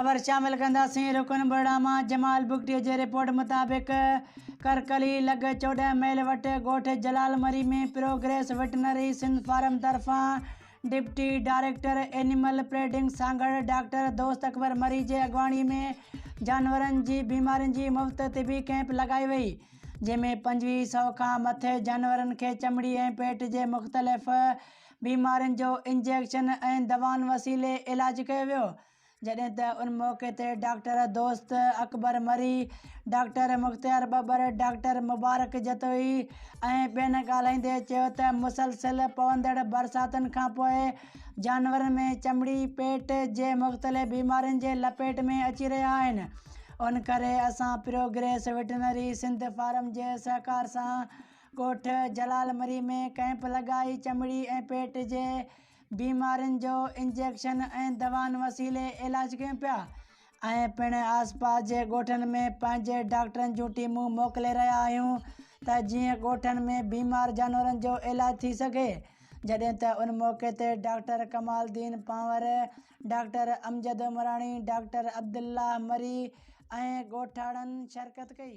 خبر شامل ڪنداسين رڪن ٻرڙا مان جمال بگٽي جي رپورٽ مطابق ڪرڪلي لڳ 14 ميل وٽ ڳوٺ Jalal Marri ۾ progress veterinary Sindh farm طرفان deputy director animal breeding Sanghar doctor Dost Akbar Marri جي اڳواڻي ۾ جانورن جي بيمارين جي مفت طبي ڪئمپ لڳائي وئي جنهن ۾ 2500 کان مٿي جانورن کي چمڙي ۽ پيٽ جي مختلف بيمارين جو انجيڪشن ۽ دوائن وسيلي علاج ڪيو ويو، جڏهن ته ان موقعي تي doctor Dost Akbar Marri, doctor Mukhtiar Babbar, doctor Mubarak Jatoi ۽ ٻين ڳالهائيندي چيو ته مسلسل پوندڙ برساتن کانپوء جانورن ۾ چمڙي، پيٽ جي مختلف بيمارين جي لپيٽ ۾ اچي رهيا آهن، ان ڪري اسان پروگريس وٽرنري سنڌ فارم جي سهڪار سان ڳوٺ جلال مري ۾ ڪئمپ لڳائي چمڙي ۽ پيٽ جي بيمارين جو انجيڪشن ۽ دوائن وسيلي علاج ڪيون پيا ۽ پڻ آسپاس جي ڳوٺن ۾ پنهنجي ڊاڪٽرن جون ٽيمون موڪلي رهيا آهيون ته جيئن ڳوٺن ۾ بيمار جانورن جو علاج ٿي سگهي جڏهن ته ان موقعي تي doctor Kamal Uddin Panhwar, doctor Amjad Umrani, doctor Abdullah Marri ۽ ڳوٺاڻن شرڪت ڪئي.